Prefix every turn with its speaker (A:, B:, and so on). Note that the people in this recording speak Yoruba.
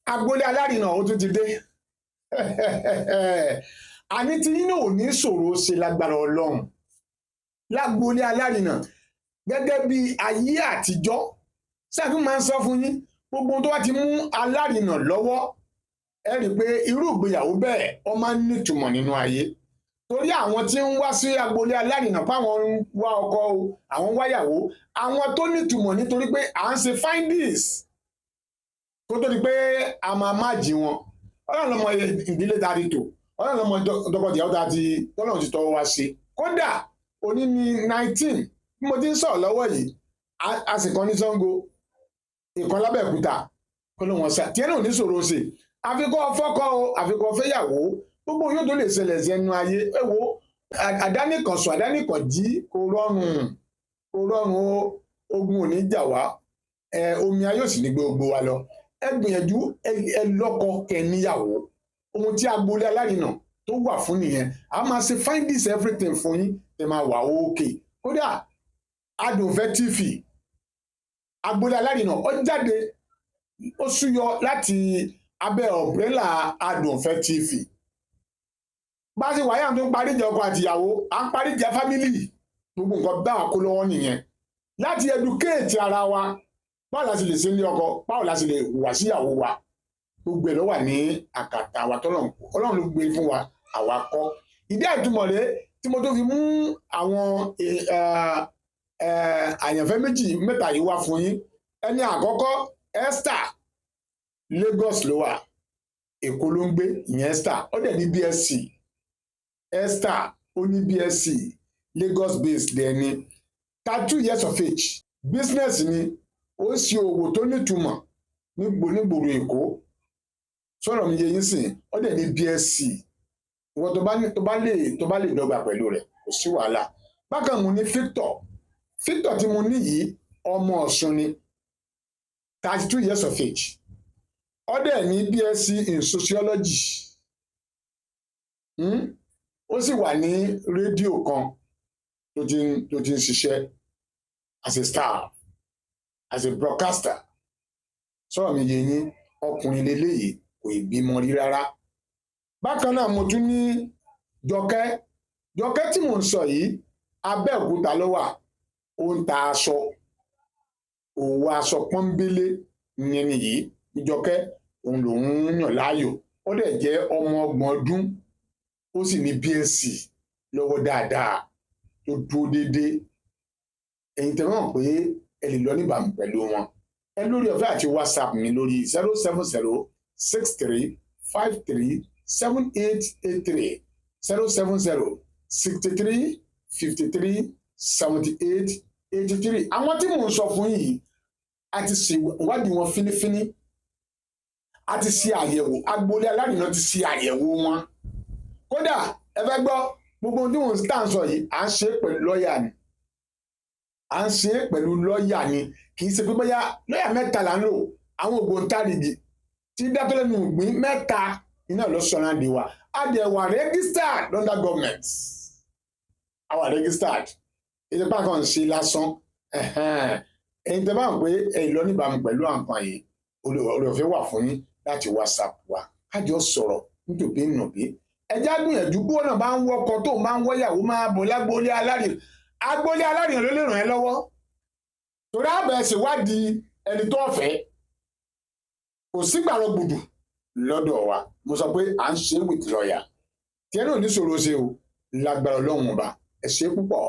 A: Agboolé Alárinà, ó tún ti dé. Àní tí yín náà ò ní ṣòro ṣe lágbára Ọlọ́run. Lágboolé Alárinà, gẹ́gẹ́ bí ayé àtijọ́ sẹ́ẹ̀kú máa ń sọ fún yín, gbogbo ohun tó bá ti mú alárinà lọ́wọ́, ẹ rí i pé irú ìgbéyàwó bẹ́ẹ̀, ó máa ń nítumọ̀ nínú ayé, torí àwọn tí ń wá sí agboolé alárinà páwọn ń wá ọkọ o, àwọn ń wáyàwó, àwọn tó nítumọ̀, nítorí pé à ń ṣe findings kó tó di pé a máa má jí wọn. Ọlọ́run lọ́mọ ìdílé ta ti tò, Ọlọ́run lọ́mọ tọkọtìyàwó ta ti tọ́lọ́run ti tọwọ́ wá ṣe. Kódà òní ní 19 bí mo ti ń sọ̀rọ̀ lọ́wọ́ yìí, a sì kan ní Ṣàngó, ìkan lábẹ́òkúta kó ló wọn sá tiẹ̀ náà ní ṣòro ṣe. Àfikọ́ fọ́kọ o, àfikọ́ fẹ́yàwó, gbogbo yóò tó lè ṣẹlẹ̀ sí ẹnu ayé. Ẹ wo, àdánìkànsùn, àdánìkànjí, kò rọrùn, kò rọrùn o. Ogun ò ní jà wá, ẹ omi ayé ò sì ní gbé gbogbo wa lọ. Ẹ gbìyànjú, ẹ lọ́kọ, kẹ́ níyàwó. Ohun tí agboolé alárinà tó wà fún nìyẹn. A máa ṣe findings, everything fún yín, ẹ máa wà ókè. Kódà Adùnfẹ́ TV, agboolé alárinà, ó jáde, ó súyọ láti abẹ́ umbrella Adùnfẹ́ TV. Bá a ṣe wáyà tó ń parí ìjà ọkọ àtìyàwó, à ń parí ìjà family, gbogbo nǹkan bá wa kó lọ́wọ́ nìyẹn, láti educate ara wa, báwo la ṣe lè ṣe ní ọkọ, báwo la ṣe lè wà síyàwó wa. Gbogbo ẹ̀ ló wà ní àkàtà wa. Tọ́lọ́run, Ọlọ́run ló gbé fún wa, àwa kọ́. Ìdí àìtumọ̀ rẹ̀ tí mo tó fi mú àwọn àyànfẹ́ méjì mẹ́ta yìí wá fún yín. Ẹni àkọ́kọ́, Esther, Lagos ló wà, Èkó ló ń gbé. Ìyẹn Esther, ó dẹ̀ ní BSc. Esther, ó ní BSc, Lagos based dẹ̀ ni, 32 years of age, business ni, ó ń ṣe òwò tó nítumọ̀ nígboro Èkó. Sọ̀rọ̀ mi yé yín sìn? Ó dẹ̀ ní BSc. Ìwọ tó bá lè dọ́gba pẹ̀lú rẹ̀, kò sí wàhálà. Bákan mo ní Victor. Victor tí mo ní yìí, ọmọ Ọ̀ṣun ni, 32 years of age, ó dẹ̀ ní BSc in sociology. Ó sì wà ní rédíò kan tó ti ń ṣiṣẹ́ as a staff, as a broadcaster. Sọ̀rọ̀ mi yé yín? Ọkùnrin leléyìí, kò ì bímọ rí rárá. Bákan náà, mo tún ní Jọkẹ́. Jọkẹ́ tí mò ń sọ yìí, Abẹ́òkúta ló wà. Ó ń ta aṣọ, òwò aṣọ pọ́nbélé ìyẹn nìyí. Jọkẹ́, òun lòún yàn láàyò. Ó dẹ̀ jẹ́ ọmọ 30 ọdún, ó sì ní BSc lọ́wọ́ dáadáa tó dúró déédéé. Ẹ̀yin tẹ́ mọ̀ pé ẹ lè lọ níbàámu pẹ̀lú wọn, ẹ lórí ọ̀fẹ́ àti WhatsApp mi lórí 07063537883, 07063537883. Àwọn tí mò ń sọ fún yìí, a ti ṣe ìwádìí wọn fínífíní, a ti ṣe àyẹ̀wò. Agboolé Alárinà ti ṣe àyẹ̀wò wọn. Kódà, ẹ fẹ́ gbọ́, gbogbo ohun tí mò ń tà ń sọ yìí, à ń ṣe é pẹ̀lú lọ́ọ̀yà ni, à ń ṣe é pẹ̀lú lọ́ọ̀yà ni. Kì í ṣe pé bóyá lọ́ọ̀yà mẹ́ta là ń lò, àwọn ògbóǹtarìgì tí dátọ́lẹ́nu ìgbín mẹ́ta iná ló sọ̀rọ̀ àdé wa. A dẹ̀ wà registered under government, a wà registered. Ìjọba kan ń ṣe lásán. Ẹ̀yin tẹ́ bá ń pé ẹ̀yin lọ níbàámu pẹ̀lú àǹkan yìí, oore ọ̀fẹ́ wà fún yín láti WhatsApp wa, kájọ sọ̀rọ̀ nítòbí nùbí. Ẹjá gbìyànjú. Bí wọn náà bá ń wọkọ, tó máa ń wọyàwó, máa bọ̀ lágbóolé Alárinà. Agboolé Alárinà ló lè ràn ẹ́ lọ́wọ́, torí àbẹ̀ ṣèwádìí ẹni tó fẹ́. Kò sígbàrọ̀ gbùdù lọ́dọ̀ wa. Mo sọ pé à ń ṣe with lawyer. Tí ẹ náà ní ṣòro ṣe o, lágbára Ọlọ́run Ọba. Ẹ ṣe púpọ̀.